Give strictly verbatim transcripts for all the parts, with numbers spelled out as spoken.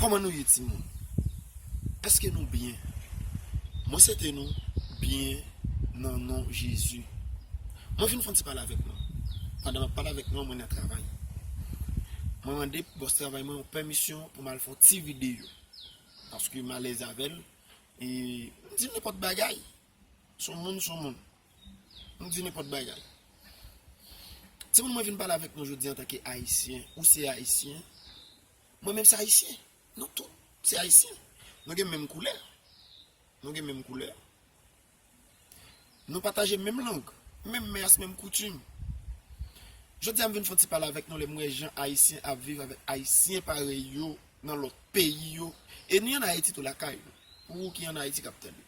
Kòman nou ye, timoun? Èske nou byen? Mwen swete nou byen nan non Jezi. Mwen vin fè yon ti pale avèk nou. Pandan m ap pale avèk nou, mwen nan travay. Mwen mande bòs travay mwen yon pèmisyon pou m al fè yon ti videyo. Paske m alèz avè l. E m di nenpòt bagay. Se yon moun, se yon moun. M di nenpòt bagay. Timoun, mwen vin pale avèk nou jodi antanke Ayisyen. Ou se Ayisyen. Mwen menm se Ayisyen. Nou tout se Ayisyen. Nou gen menm koulè. Nou gen menm koulè. Nou pataje menm lang, menm mès, menm koutim. Jodi a m vin fè yon ti pale avèk nou lè m wè jan Ayisyen ap viv avèk Ayisyen parèy yo nan lòt peyi yo. E ni ann Ayiti tou lakay nou. Pou ou ki ann Ayiti k ap tande.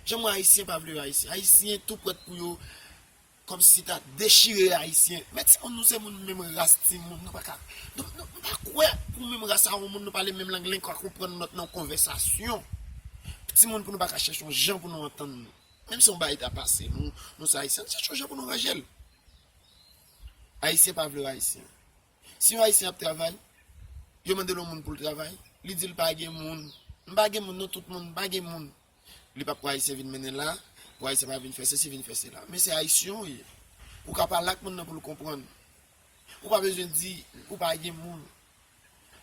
Jan m wè Ayisyen pa vle Ayisyen. Ayisyen tou prèt pou yo kòmsi ta dechire Ayisyen. Men timoun, nou se moun menm ras timoun, nou pa ka, nou, nou, nou pa kwè pou menm ras a yon moun, nou pale menm lang, li ka konprann lòt nan yon konvèsasyon. Timoun, pou nou pa ka chèche yon jan pou nou antann nou. Menm si yon bagay ta pase, nou, nou se Ayisyen, nou chèche yon jan pou nou ranje l. Ayisyen pa vle Ayisyen. Si yon Ayisyen ap travay, yo mande l yon moun pou l travay, li di l pa gen moun. M pa gen moun, non, tout moun, m pa gen moun. Li p ap kwè Ayisyen vin mennen l la, pou Ayisyen pa vin fè sesi, vin fè sela. Men se Ayisyen w ye. Ou ka pale ak moun nan pou l konprann. Ou pa bezwen di ou pa gen moun.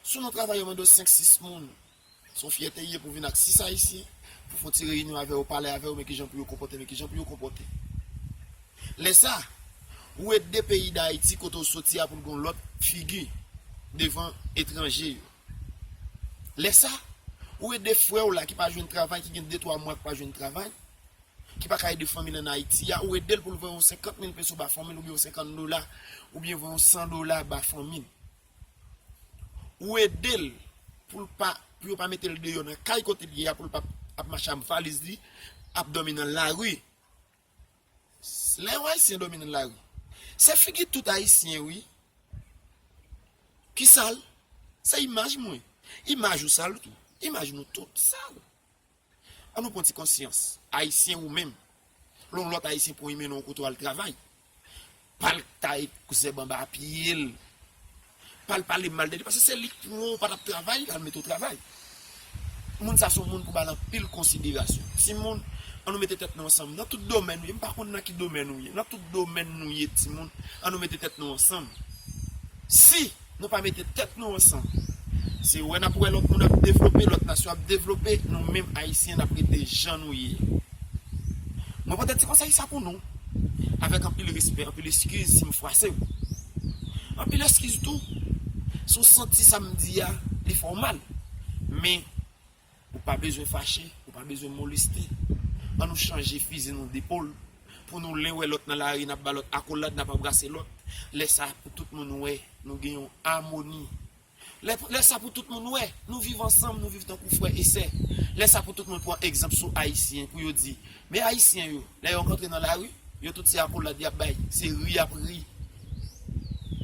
Si w nan travay, yo mande w senk, sis moun. Se yon fyète ye pou vin ak sis Ayisyen, pou fè yon ti reyinyon avè yo, pale avè yo, men kijan pou yo konpòte, men kijan pou yo konpòte. Lè sa, ou ede peyi Dayiti kote w soti a pou l gen yon lòt figi devan etranje yo. Lè sa, ou ede frè w la ki pa jwenn travay, ki gen de, twa mwa ki pa jwenn travay, ki pa ka ede fanmi l ann Ayiti a, ou ede l pou l voye yon senkant mil peso ba fanmi l, oubyen yon senkant dola, oubyen voye yon san dola ba fanmi l. Ou ede l pou l pa, pou yo pa mete l deyò nan kay kote l ye a, pou l pa ap mache ak valiz li, ap dòmi nan lari. Lè yon Ayisyen dòmi nan lari, se figi tout Ayisyen, wi, ki sal. Se imaj mwen. Imaj ou sal tou. Imaj nou tout sal. An nou pran ti konsyans. Ayisyen ou menm. Lè yon lòt Ayisyen pran w, li mennen w kote w al travay, pa al taye zèb anba pye l. Pa al pale mal de li, paske se li k pran w, pa t ap travay, l al mete w travay. Moun sa se yon moun pou ba l anpil konsiderasyon. Timoun, an nou mete tèt nou ansanm. Nan tout domèn ou ye, m pa konn nan ki domèn ou ye. Nan tout domèn nou ye, timoun, an nou mete tèt nou ansanm. Si nou pa mete tèt nou ansanm, se wè n ap wè lòt moun ap devlope, lòt nasyon ap devlope, nou menm Ayisyen n ap rete jan nou ye. Mwen pote ti konsèy sa pou nou, avèk anpil respè, anpil eskiz si m fwase w. Anpil eskiz tou, si w santi sa m di a, li fè w mal. Men, ou pa bezwen fache, ou pa bezwen moleste. An nou chanje fizi nou depòl, pou nou lè wè lòt nan lari, n ap ba lòt akolad, n ap anbrase lòt. Lè sa pou tout moun wè, nou gen yon amoni. Lè, lè sa pou tout moun wè, nou viv ansanm, nou viv tankou frè e sè. Lè sa pou tout moun pran egzanp sou Ayisyen, pou yo di, men Ayisyen yo, lè yo rantre nan lari, yo tout se akolad y ap bay, se ri y ap ri.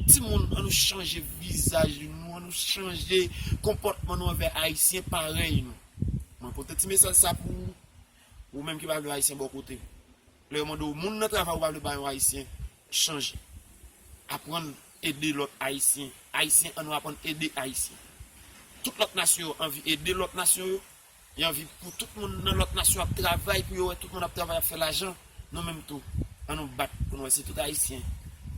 Timoun, an nou chanje vizaj nou, an nou chanje konpòtman nou anvè Ayisyen parèy nou. Mwen pote ti mesaj sa pou ou, ou menm ki pa vle Ayisyen bò kote w. Lè yo mande w moun nan travay, ou pa vle ba yon Ayisyen, chanje. Aprann ede lòt Ayisyen. Ayisyen, an nou aprann ede Ayisyen. Tout lòt nasyon yo anvi ede lòt nasyon yo. Yo anvi pou tout moun nan lòt nasyon ap travay, pou yo wè tout moun ap travay, ap fè lajan. Nou menm tou, an nou bat pou nou wè si tout Ayisyen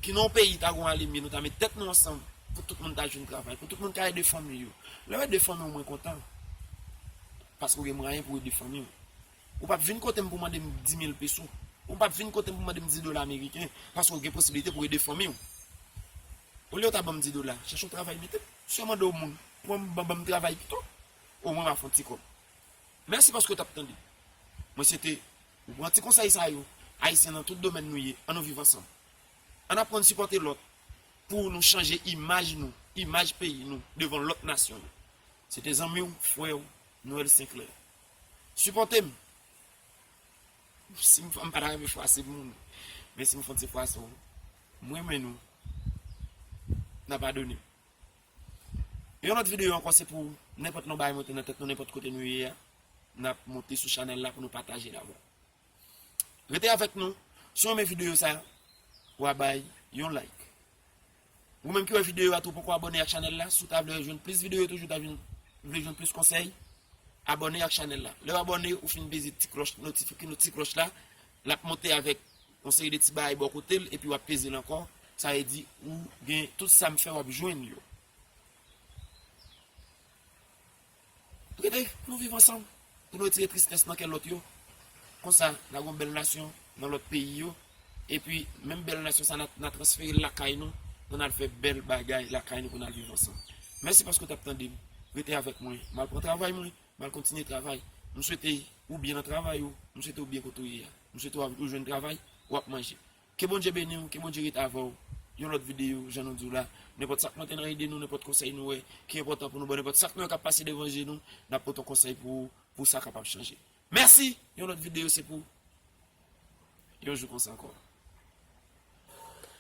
ki nan yon peyi ta gen yon alemye, nou ta met tèt nou ansanm pou tout moun ta jwenn travay, pou tout moun ka ede fanmi yo. Lè w ede fanmi w, mwen kontan. Paske w gen mwayen pou w ede fanmi w. Ou p ap vin kote m pou mande m di mil peso. Ou p ap vin kote m pou mande m di dola ameriken, paske w gen posiblite pou w ede fanmi w. Olye w ta ban m di dola, chèche yon travay mete m. Si yo mande w moun, pran m, ban, ban m travay pito. Omwen m a fè yon ti kòb. Mèsi paske w t ap tande. Mwen swete ou pran ti konsèy sa yo. Ayisyen nan tout domèn nou ye, an nou viv ansanm. Ann aprann sipòte lòt pou nou chanje imaj nou, imaj peyi nou devan lòt nasyon yo. Se te zanmi w, frè w, Noël Sinclair. Sipòte m. Si m, m pa ta renmen fwase moun, men si m fè yon ti fwase w, m renmen nou. N a padone m. Yon lòt videyo ankò, se pou nenpòt non bagay monte nan tèt nou, nenpòt kote nou ye a, n ap monte sou chanèl la pou nou pataje l avè w. Rete avèk nou. Si w renmen videyo sa, w a bay yon like. Ou menm ki wè videyo a tou, poko abòne ak chanèl la, si w ta vle jwenn plis videyo toujou, ta vin Vle jwenn plis konsèy, abòne ak chanèl la. Lè w abòne, ou fin peze ti klòch notifike, ti klòch la, l ap monte avèk yon seri de ti bagay bò kote l, epi w ap peze l ankò. Sa vle di, ou gen tout sa m fè, w ap jwenn yo. Rete, pou nou viv ansanm, pou nou retire tristès nan kè lòt yo. Konsa, n a gen yon bèl nasyon nan lòt peyi yo. Epi, menm bèl nasyon sa, n a, n a transfere l lakay nou, pou n al fè bèl bagay lakay nou, pou n al viv ansanm. Mèsi paske w t ap tande m. Rete avèk mwen. M al pran travay mwen, m al kontinye travay. M swete ou byen nan travay ou. M swete ou byen kote w ye a. M swete w ap, ou jwenn travay, w ap manje. Ke Bondye beni w, ke Bondye rete avè w. Yon lòt videyo, jan nou di w la, nenpòt sa k monte nan ide nou, nenpòt konsèy nou wè ki enpòtan pou nou ban, nenpòt sa k nou wè k ap pase devan je nou, n ap pote yon konsèy pou ou, pou sa kapab chanje. Mèsi! Yon lòt videyo se pou yon jou konsa ankò.